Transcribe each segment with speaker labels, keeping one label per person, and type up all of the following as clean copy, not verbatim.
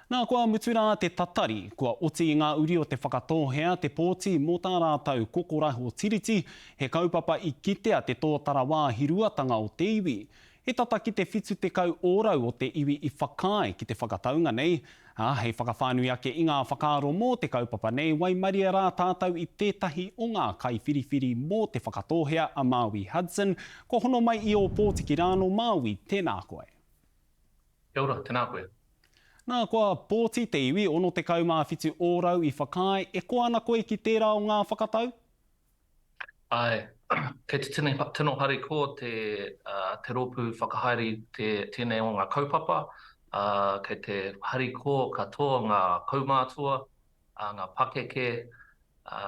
Speaker 1: Nā, kua mutu rā te tatari, kua oti i ngā uri o Te Whakatōhea te pōti mō tā rātou kokoraho tiriti, he kaupapa i kitea te tōtara wāhiruatanga o te iwi. He tata ki te 70 ōrau o te iwi i whakaae ki te whakataunga nei, ā, hei whakawhānui ake i ngā whakaaro mō te kaupapa nei, waimarie rā tātou i tētahi o ngā kaiwhiriwhiri mō Te Whakatōhea a Māui Hudson, kua hono mai i Ōpōtiki rānō Māui, tēnā koe.
Speaker 2: Kia ora, tēnā koe.
Speaker 1: Nā, kua pōti te iwi, 67 ōrau i whakaae, e koa ana koe ki tērā o ngā whakatau?
Speaker 2: Āe, kei te tini, tino harikoa te, te rōpū whakahaere i te, tēnei o ngā kaupapa, ā, kei te harikoa katoa ngā kaumātua, ā, ngā pakeke, ā,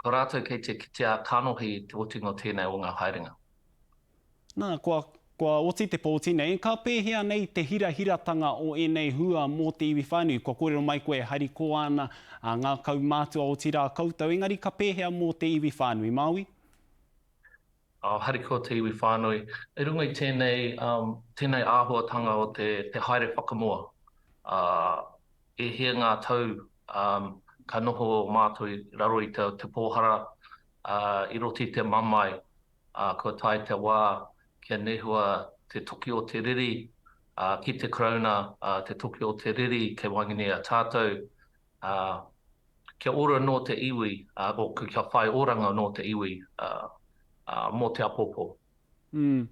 Speaker 2: ko rātou kei te kitea kanohi i te otinga o tēnei o ngā haerenga.
Speaker 1: Nā, kua, kua oti te pōti nei, ka pēhea nei te hirahiratanga o ēnei hua mō te iwi whānui? Kua kōrero mai koe e harikoa ana a ngā kaumātua otirā koutou, engari ka pēhea mō te iwi whānui, Māui?
Speaker 2: Oh, harikoa te iwi whānui. I runga i tēnei, um, tēnei āhuatanga o te, te haere whakamua, uh, e hia ngā tau um, ka noho mātou i raro i te, te pōhara, uh, i roto i te mamae, ā, kua tae te wā kia nehua te toki o te riri, ā, ki te Karauna, ā, te toki o te riri kei waenganui i a tātou, ā, kia ora anō te iwi, ā, o, kia whai oranga anō te iwi, ā, ā, mō te apōpō.
Speaker 1: Mm.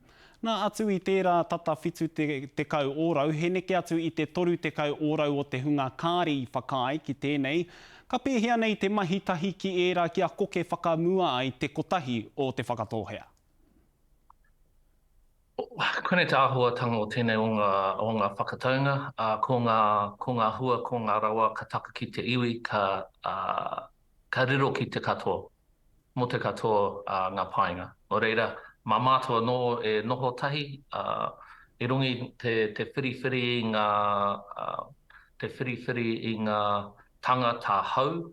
Speaker 1: Nā, atu i tērā tata 70 ōrau, he neke atu i te 30 ōrau o te hunga kāre i whakaae ki tēnei. Ka pēhea nei te mahi tahi ki ērā kia koke whakamua ai te kotahi o Te Whakatōhea?
Speaker 2: Koinei te āhuatanga o tēnei o ngā, o ngā whakataunga, ā, ko ngā, ko ngā hua, ko ngā rawa ka taka ki te iwi, ka, ā, ka riro ki te katoa. Mō te katoa ngā painga. Nō reira, mā mātou anō e noho tahi, i runga i te whiriwhiri i ngā, te whiriwhiri i ngā tangata hou,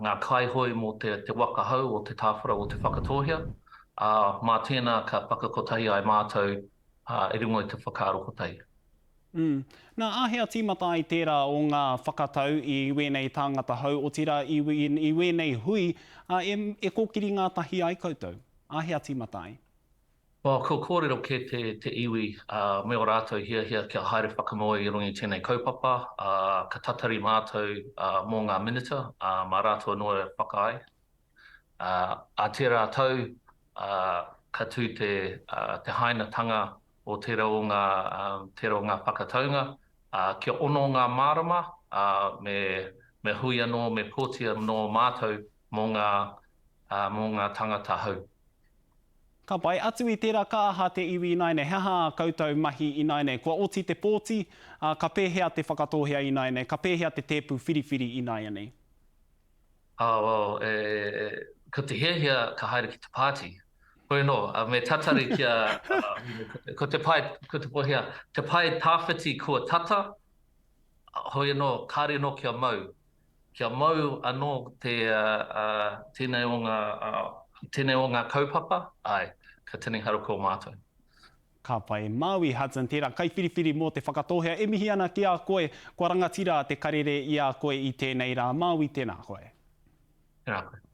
Speaker 2: ngā kaihoe mō te waka hou o Te Tāwhara o Te Whakatōhea, ā, mā tēnā ka whakakotahi ai mātou i runga i te whakaaro kotahi.
Speaker 1: Mm. Nā, āhea tīmata ai tērā o ngā whakatau i wēnei tāngata hou, otirā i, i, i wēnei hui, ā, e, e kōkiri ngātahi ai koutou? Āhea tīmata ai?
Speaker 2: Well, kua kōrero kē te, te iwi, ā, me ō rātou hiahia kia haere whakamua i runga i tēnei kaupapa, ā, ka tatari mātou, ā, mō ngā Minita, ā, mā rātou anō e whakaae. Ā, ā tērā tau, ā, ka tū te, ā, te hainatanga o tērā o ngā, tērā o ngā whakataunga, ā, kia ono ngā marama, ā, me, me hui anō, me pōti anō mātou mō ngā, ā, mō ngā tangata hou.
Speaker 1: Ka pai. Atu i tērā, ka aha te iwi ināianei? He aha ā koutou mahi ināianei? Kua oti te pōti, ā, ka pēhea te Whakatōhea ināianei? Ka pēhea te tēpu whiriwhiri ināianei?
Speaker 2: Oh, well, e, ko te hiahia ka haere ki te pāti. Hoi anō, me tatari kia, ko te pae, ko te pohea, te pae tawhiti kua tata, hoi anō, kāre anō kia mau. Kia mau anō te, uh, tēnei o ngā, uh, tēnei o ngā kaupapa, āe, ka tini harikoa mātou.
Speaker 1: Ka pai. Māui Hudson, tērā kaiwhiriwhiri mō Te Whakatōhea e mihi ana ki a koe, kua rangatira te karere i a koe i tēnei rā. Māui, tēnā koe.
Speaker 2: Tēnā koe.